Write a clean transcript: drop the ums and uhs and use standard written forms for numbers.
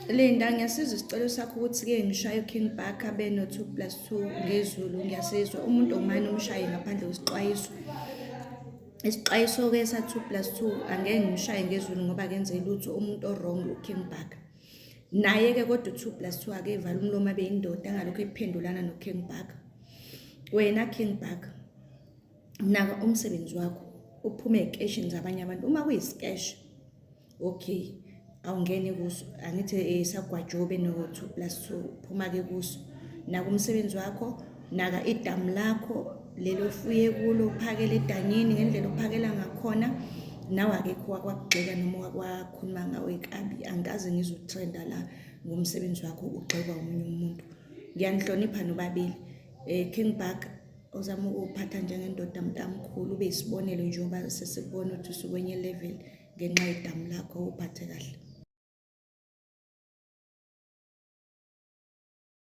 Linda, ngiyasizwa isicelo sakho ukuthi-ke ngishaye uKing Bhaka beno-2 plus 2 ngezulu. Ngiyasizwa umuntu omane umshaye ngaphandle kwesixwayiso. Isixwayiso-ke sa-2 plus 2 angeke ngimshaye ngezulu ngoba akenze lutho umuntu o-wrong uKing Bhaka. Naye-ke kodwa u-2 plus 2 ake evale umlomo abe yindoda angalokhu ephendulana noKing Bhaka. Wena King Bhaka, naka umsebenzi wakho uphume ey'keshini zabanye abantu. Uma kuyisikeshi okay awungene kuso angithi esagwajobe no-2 plus 2 phuma-ke kuso naka umsebenzi wakho naka idamu lakho lelo ofuye kulo uphakele edanyini ngendlela ophakela ngakhona nawe akekho wakwakugxeka noma wakwakhuluma ngawe kabi angikaze ngizotrenda la ngomsebenzi wakho ugxekwa omunye umuntu ngiyanihlonipha nobabili um King Buck ozama ukuphatha njengendoda mntamkhulu ube yisibonelo njengoba sesikubona ukuthi usukwenye level ngenxa yedamu lakho uphathe kahle.